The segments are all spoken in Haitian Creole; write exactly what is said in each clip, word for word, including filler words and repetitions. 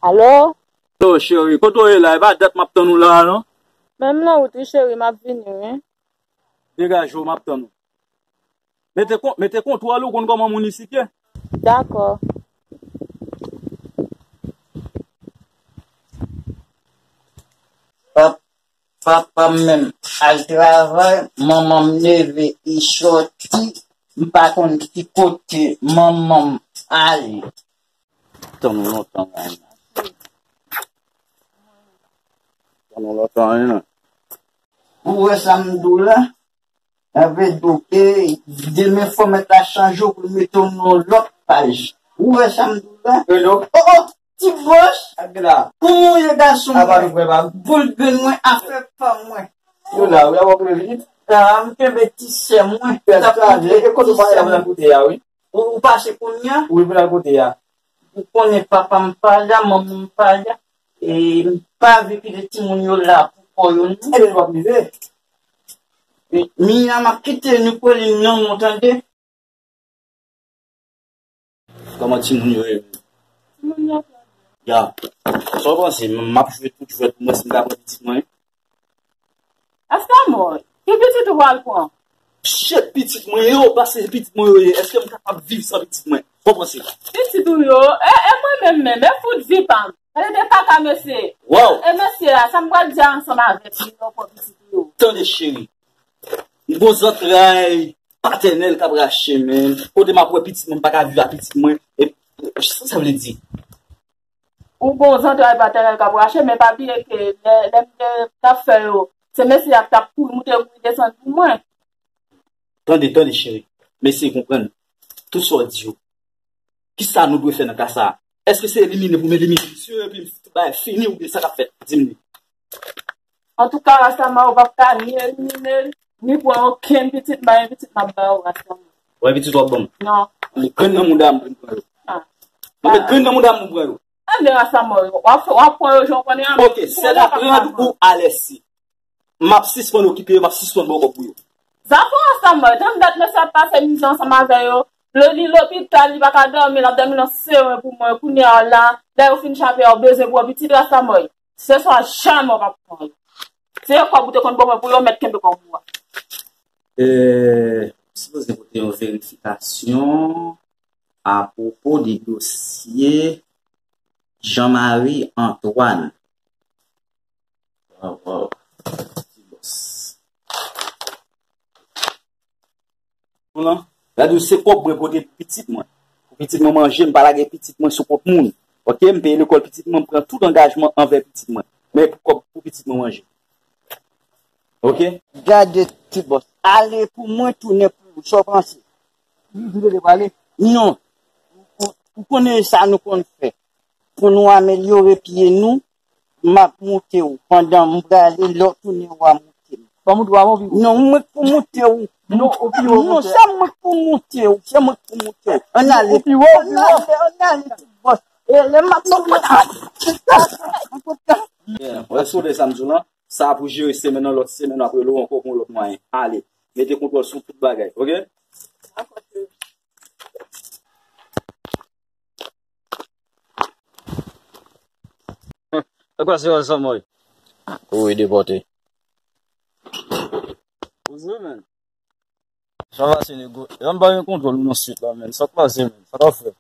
Alo? Alo, cheri, kote w ye la? E pa dat m ap tann ou la a, non? Men m nan wout wi, cheri, m ap vini, wi. Degaje w, m ap tann ou. Mete kon-, mete kontwòl ou, konn kòman moun isit ye. Dakò. Pap-, papa m menm al travay, manman m leve, li sòti, m pa konn ki kote manman m ale. Tann nou lontan, man. Tann nou lontan, wi, non. Ou wè sa m di w la? Sa vle di w, e, demen fò mèt la chanje w pou l mete w nan yon lòt paj. Ou wè sa m di w la? Hello? Oh, oh, ti bòs! Kòman w ye, gason mwen? Apa nou frè pa m? Boul grenn mwen, afè pa mwen. Yo la, wi, apa w kenbe pitit? A, m kenbe ti sè mwen. Fè sa, e kote w pale la pou n al kote a, wi. Ou, ou pase kounye a? Wi, pou n al kote a. Ou konnen papa m pa la, manman m pa la. E m pa vle kite timoun yo la pou kò yo, non. Ebyen, nou p ap rive. E, Mia, m ap kite nou kole nan non, tande? Kòman timoun yo ye? Timoun yo. Ya. Sa w panse? M, m ap jwe tout jwèt pou mwen si m ka pran pitit mwen? Asta mò, ki pitit ou pral pran? Shit, pitit mwen yo, paske se pitit mwen yo ye. Èske m kapab viv san pitit mwen? Sa w panse? Pitit ou yo? E, e mwen menm menm, e fout vi pa m. Gade de kaka mesye. Waw! E mesye a, sa m pral di a ansanm avèk li lè w pran pitit ou yo? Tande cheri. M gon zantray patènèl k ap rache, men. Kote m ap wè pitit mwen, m pa ka viv ak pitit mwen. E, sa sa vle di? Ou gon zantray patènèl k ap rache, men pa bliye ke lè, lè m te t ap fè yo, se mesye a k t ap kouri moute, kouri desann pou mwen. Tande, tande, cheri. Mesye konprann tout sa w di yo. Kisa nou dwe fè nan ka sa a? Èske se elimine pou m elimine misye, epi m tout bagay fini, oubyen sa k ap fèt? Di m li. Antouka, Rasta Mayo p ap ka ni elimine l, ni pran okenn pitit, m pa gen pitit m ap ba w, Rasta Mayo. Ou gen pitit w ap ban m? Non. Mwen grenn nan mouda m pou m pran yo. Ah. Mwen met grenn nan mouda m pou m pran yo. Anben, Rasta Mayo, w ap, w ap pran yo jan w konnen an. Ok, c'est la grande ou à laisser. M ap sispann okipe yo, m ap sispann ba w kòb pou yo. Zafè Rasta Mayo, tann dat mesye ap pase mizè ansanm avè yo. Li lopital, li pa ka dòmi, l ap dòmi nan seren pou mwen, kounye a la, lè yo fin chape a, ou bezwen pran pitit Rasta Mayo. Se swa jamè w p ap pran yo. Se kòb ou te konn ban mwen pou yo, mèt kenbe kòb ou a. E, m sipoze pote yon verifikasyon apwopo de dosye Jean Marie Antoine. Waw, waw. Ti bòs. Ou lan, gade w se kòb mwen pote pou pitit mwen. Pou pitit mwen manje, m pa lage pitit mwen sou kont moun. Ok, m peye lekòl pitit mwen, m pran tout angajman anvè pitit mwen. Men pou kòb pou pitit mwen manje. Ok? Gade ti bòs. Ale pou mwen, tounen pou ou. Sa w panse? Li vle pale? Non. Ou, ou konnen sa nou konn fè. Pou nou amelyore pye nou, m ap moute w. Pandan m prale, lè w tounen, w a moute m. Ban m moute w avan, pi wo. Non, mwen k pou moute w. Non, o pi wo, non, se mwen k pou moute w. Se mwen k pou moute w. Ann ale. O pi wo, o pi wo. Ann ale, ann ale, ti bòs. E lè m ap moute w. Yeah, wè, sou de sa m di w lan, sa pou jere semèn nan, lòt semèn, w ap rele w ankò pou yon lòt mwayen. Ale, mete kontwòl sou tout bagay, ok? Dakò, cheri. Sa k pase, Rasta Mayo? Ou wi, depòte. Poze, man. Sa pase, nego? Jan m pa gen kontwòl ou nan swit la, man. Sa k pase, man? Sa k ap fè?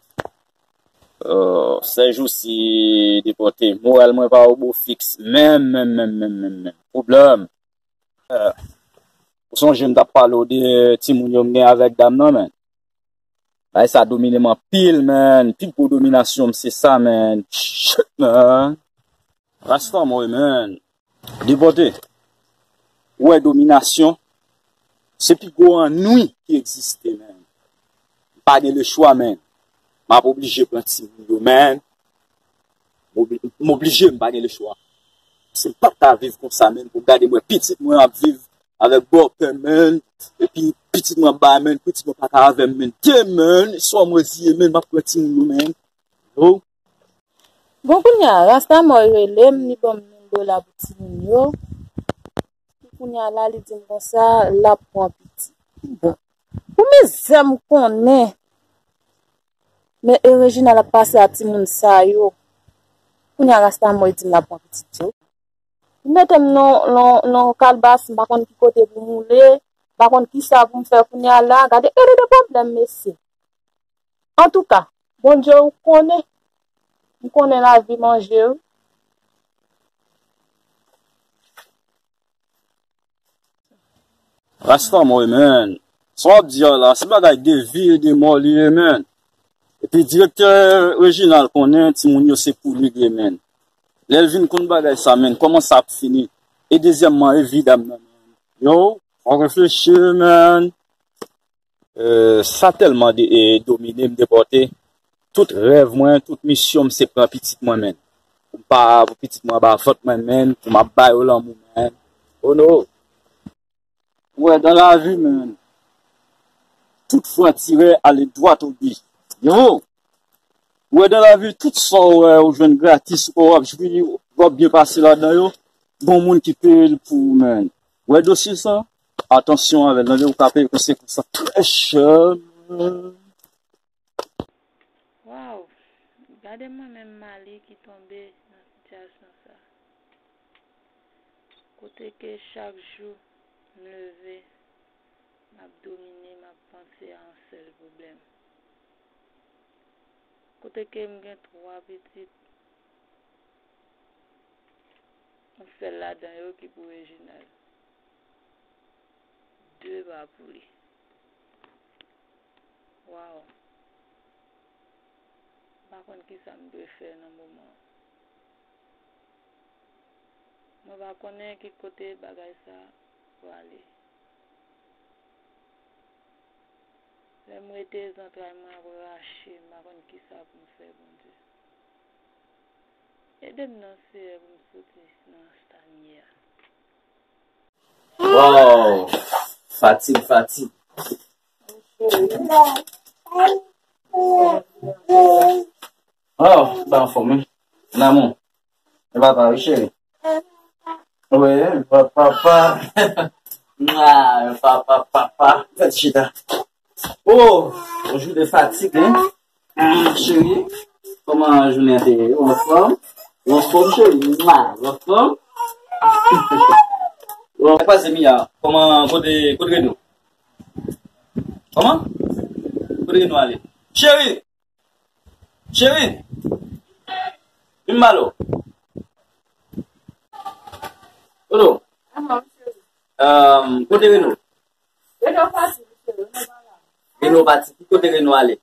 Oh, sèjousi, depòte. Moral mwen pa o bo fiks. Menm, menm, menm, menm, menm, menm. Pwoblèm. Eh, ou sonje m t ap pale w de timoun yo m gen avèk dam nan, man. Bagay sa domine m anpil, man. Pi gwo dominasyon m se sa, man. Shit, man. Rasta Mayo, man. Depòte. Ou wè dominasyon? Se pi gwo annwi ki egziste, man. M pa gen lechwa, man. M ap oblije pran timoun yo, man. M obli-, m oblije, m pa gen lechwa. Si m pa t ka viv konsa, menm pou gade mwen, pitit mwen ap viv avèk bòpè, menn. Epi pitit mwen ap bay, menn, pitit mwen pa ka avè m, menn. Demen, swa mwen ziye, menn, m ap pran timoun yo, menn. Yo. Bon, kounye a, Rasta Mòy rele m, li ban m mil dola pou timoun yo. Epi kounye a la, li di m konsa, l ap pran pitit. Bon. Pou mizè m konnen, men e Reginald ap pase a timoun sa yo. Kounye a, Rasta Mòy di m l ap pran pitit yo. Li mete m nan, nan, nan kalbas, m pa konn ki kote pou m woule, m pa konn kisa pou m fè kounye a la. Gade, gade de pwoblèm, mesye. Antouka, Bondye ou konnen, m konnen lavi manje wi. Rasta Mòy, menn. Sa w ap di a la, se bagay de vi e de mò li ye, menn. Epi direktè Reginald konnen timoun yo se pou li li ye, menn. Lè l vin konn bagay sa, menn, kòman sa ap fini? E dezyèmman, e vi dam nan, menn. Yo, fò w reflechi, menn. Sa tèlman domine m, depòte. Tout rèv mwen, tout misyon m se pran pitit mwen, menn. Pou m pa, pou pitit mwen anba vant mwen, menn, pou m ap ba yo lanmou, menn. Oh no. Ou wè, dan lavi, menn, tout fwa tirè ale dwat o bi. Yo! Ou wè, dan lavi, tout sa ou wè ou jwenn gratis, ou wè w ap jwi, w ap byen pase ladan yo, gon moun ki peye l pou ou, menn. Ou wè dosye sa? Atansyon avè l, tande, ou ka peye konsekans sa trè chè, menn. Waw! Gade mwen menm Mali ki tonbe nan sitiyasyon sa. Kote ke chak jou m leve, m ap domine, m ap panse a yon sèl pwoblèm. Kote ke m gen twa pitit, yon sèl ladan yo ki pou Reginald. De pa pou li. Waw. M pa konn kisa m dwe fè nan moman an. Mwen pa konnen ki kote bagay sa prale. Lè m rete, zantray mwen ap rache, m pa konn kisa pou m fè, Bondye. Ede m non, Seyè, pou m soti nan stad m ye a. Wow! Fatig, fatig. Oh, ba anfòm, wi. Lanmou. E papa, wi, cheri. Wi, papa, papa. Mwa, papa, papa. Fèt chita. Oh, yon jou de fatig, hein? Ah, cheri, kòman jounen an te ye? Ou anfòm? Ou anfòm, cheri? Mwa, ou anfòm? Bon, sa k pase, Mia? Kòman, kote, kote Reno? Kòman? Kote Reno ale? Cheri! Cheri! Vin m pale w. Reno! Aham, cheri. Ahn, kote Reno? Reno pati, cheri, Reno pa la. Reno pati. Ki kote Reno ale?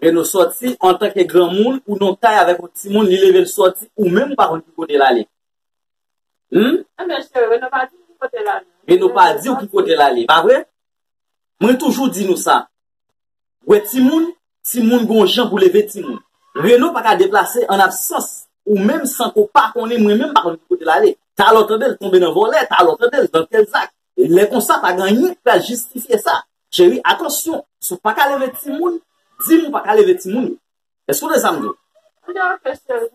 Reno sòti antanke granmoun, ou nan kay avèk yon timoun, li leve l sòti, ou menm ou pa konn ki kote l ale. Humm? Ebyen cheri, Reno pa di m ki kote l ale. Reno pa di w ki kote l ale, pa vre? Mwen toujou di nou sa. Wè timoun, timoun gon jan pou leve timoun. Reno pa ka deplase an absans ou menm san ke w pa konnen, mwen menm m pa konn ki kote l ale. Talè w tande l tonbe nan vòlè, talè w tande l nan tèl zak. Lè konsa pa gen anyen ki pral jistifye sa. Cheri, atansyon, si w pa ka leve timoun, di m ou pa ka leve timoun yo. Èske w tande sa m di w? Wi, ok, cheri.